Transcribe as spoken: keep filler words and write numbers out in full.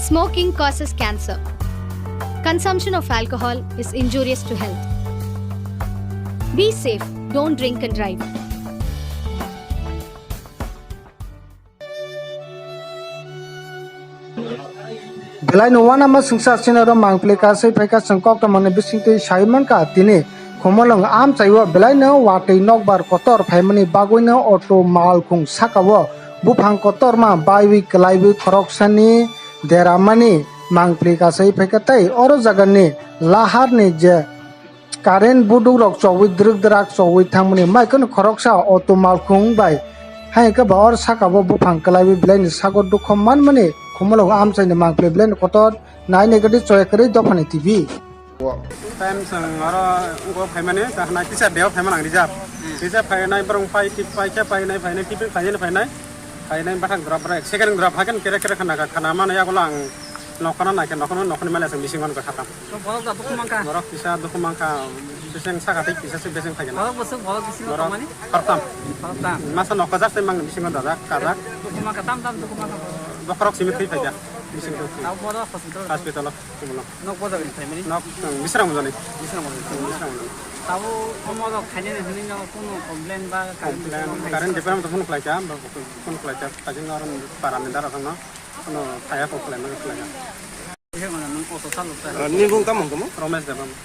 Smoking causes cancer. Consumption of alcohol is injurious to health. Be safe, don't drink and drive. Belai no uanama swngchar chini oro mangpili kasui phaikha, chwng koktwmani bisingtwi sai mankha tini Khumulwng amchaio belai no watwi nokbar kotor phaimani bagwi no auto malkhung saka o buphang kotorma baiwi kwlaiwi khoroksani deramani mangpili kasui phaikha tei oro jagani laharni je current buduk rok chogwi drwk drak chogwi thangmani mai kheno khoroksa auto malkhung bai hai khe ba or saka o buphang kwlaiwi belai ni sago dukho manmani Khumulwng amchaini mangpili belai ni kotor nai nai gadi choya kwrwi dophani T V. Time chwng oro wngkha phaimani, ta hwnai teacher day o phaimani ang reserve. Hmm. Reserve phainai borok phai, phai khe phainai, phainai tiffin khainai, phainai, phainai bathang drop rok, second drop haikhe kere kere khana, khana mano yagulo ang nokha no naikhe, nokha no, nokha ni manya chwng bising mano khatam. To borok da dukhu mankha. Borok kisa dukhu mankha, bising saka tei kisa se bising phaikhe na. Borok bwswk borok bisingo Borok tongmani? Khoroktham. Khoroktham. Masa nokha jak tei mang bisingo dajak, kajak. Dukhu mankha, tam tam dukhu mankha. Bokhorok simi thwi phaikha, bising thwi. Abo borok hospital. Hospital o. Khumulwng. Nok bojagani phaimani? Nok, um, Bisram Bojani. Bisram Bojani. Bisram Bojani. Tabo omo rok khainani hwnwi no kuno complain ba current Complain, department current department phone khlaikha, phone khlaikha, kajing aron parani dara thangno, kuno thaya phone khlaimani khlaikha. Nini bung tamo hwnkhe mo? Romesh Debbarma.